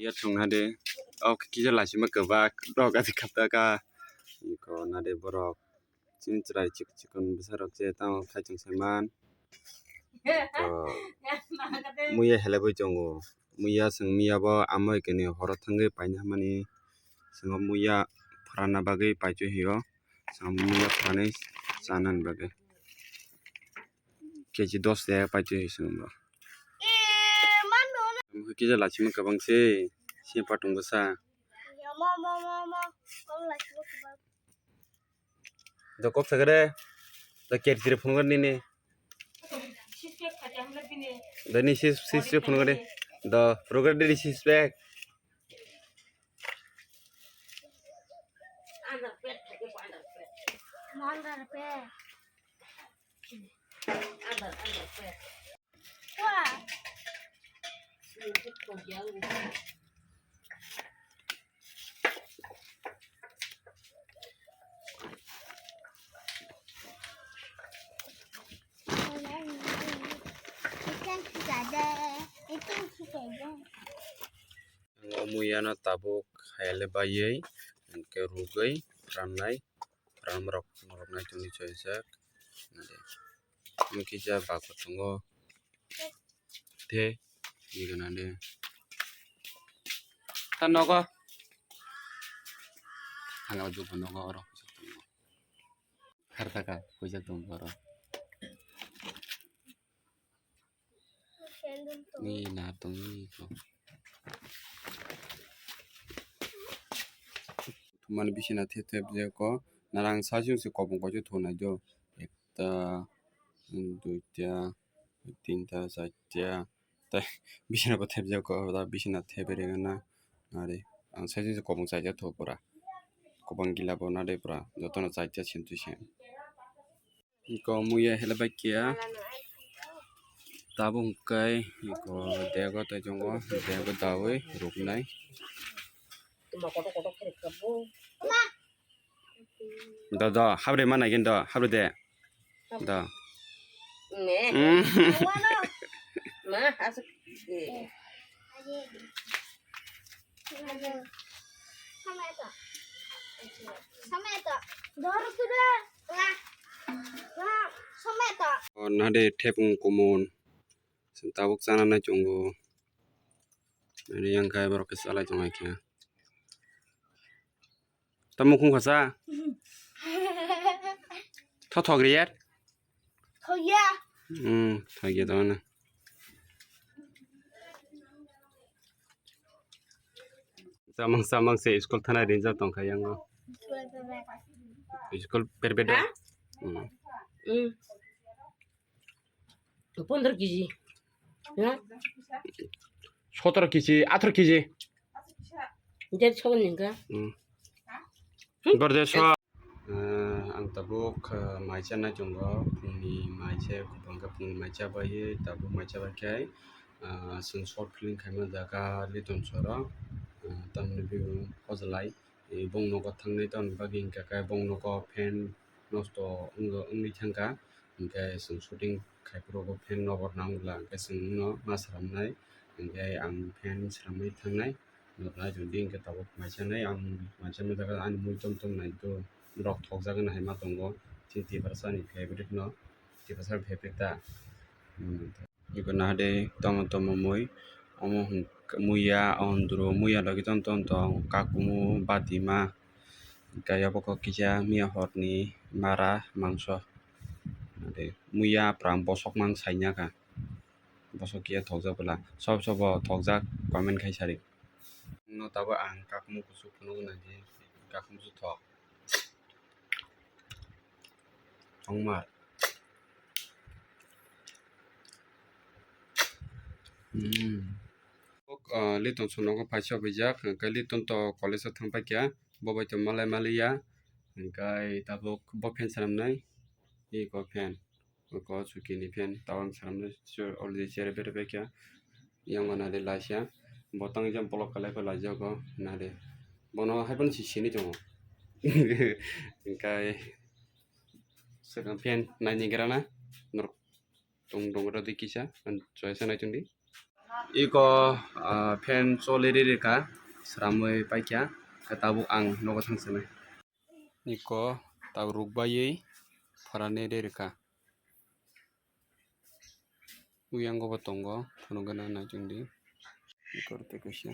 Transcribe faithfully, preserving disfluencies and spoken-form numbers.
Ya thung na de. O kisa lachima kwbak rok adi khapta ka. Ko na de borok. Chini chwrai chikon chikon bwsa rok je tamo khai chung se man. Ko muya helebwi tongo. Muya chwng miya bo amoi kani horo thangwi paina hamani. Chwng muya phrana bagwi paichwi hio. Chwng muya phrani chanani bagwi. Kechi dos taka paitwi se chwng bo. Kisa lachima kwbang se, se patung bwsa. Do kok sagre, do kerchire phunukar nini. Do ni sis, sis phunukar de. Do program de sis pack. Ang o muya no tabuk hayale baiwi, hwnkhe rwgwi rannai, ram rok norok nai tongwi chojak. Hwnkhe kisa bak bo tongo, tei ego na de. Ta nogo. Thangla jukbo nogo oro. Khartaka, kujak tong boro. Ni na tong ni ko. Mani bisina thep thep je ko. Narang sa jung se kopong kocho thonai jo. Ekta, duita, tinta, charta. Tai bisina bo thep je ko. Bisina thep re na. Nari. Ang sa jung se kopong charta tho pura. Kopong gila bo na de pura. Joto no charta sen tu sen. Iko muya hele bai kia. Tabuk hwnkhe iko dego tei chongo, dego dawi ruknai. Do, do, habri ma nai gin do, habri de. Do. Mm. O nade thepung kumun. Tabuk chana nai chungo. Ani yang kai borok khe salai tongo khe. Tamo khung khasa. Tho thok riyar. Thok ya. Hmm, thok ya tamo na. Samang samang se school thana rinjak tongkha yango. School perbedo. Hmm. Hmm. Pondro kg. Ha? Sotoro kg, atharo kg. Jai sokon ningka. Hmm. Borde so. Ah, ang tabuk, ah, mai chanai tongo, phungni mai se, kubangkha phungni mai chabai, tabuk mai chabai khe, ah, chwng short film khaima jaga Liton Soro, ah, tamni bini hojlai, eh, bong nogo thangnai tamni bagwi hwnkha khe bong nogo fan nosto wngwi thangkha, hwnkhe chwng shooting khaiphuru fan nogo nang bwla hwnkhe chwngno ma swnamnai, hwnkhe ang fan swnamwi thangnai. Nuknai chwng di hwnkhe tabuk mai chanai, ang mai chanai jaga ani mui tom tom nai do. Rok thokjagwi hai ma tongo. Chini Tiprasa ni favorite no, Tiprasa ni favorite ta. Hmm. Iko nahade tomo tomo mui. Omo hwnkhe muya, ondro muya logi ton ton tong, kakumu, batima. Hwnkhe abo kok kisa miya horni mara mangso. Muya pran bosok mang saina kha. Bosok kiya thokjak bwla. Sob sobo thokjak comment khai sari. No tabuk ang kakumu kuchuk phunuk nai di. Kakumu su thok. Thongma. Hmm. Tok, ah, Liton Sonogo paisa bijak, hwnkhe Liton to college o thang paikha, bo bai to malai maliya, hwnkhe tabuk bo fan swnamnai, iko fan. Oko chuki ni fan tawang swnamnai already chere bere paikha. Yang mana de laisa. Bo tang jam block kalai ko laijak go nade. Bono hai bono si sini tongo. Hwnkhe swkang fan nai ni gra na. Norok tong dong ro di kisa. An choisa nai chwng di. Iko, ah, fan choli ri rikha, sramwi paikha, khe tabuk ang nogo thangsinai. Iko tabuk rukbaiwi pharani ri rikha. Uyango bo tongo, phunukgana naichomdi. Iko tei kaisa.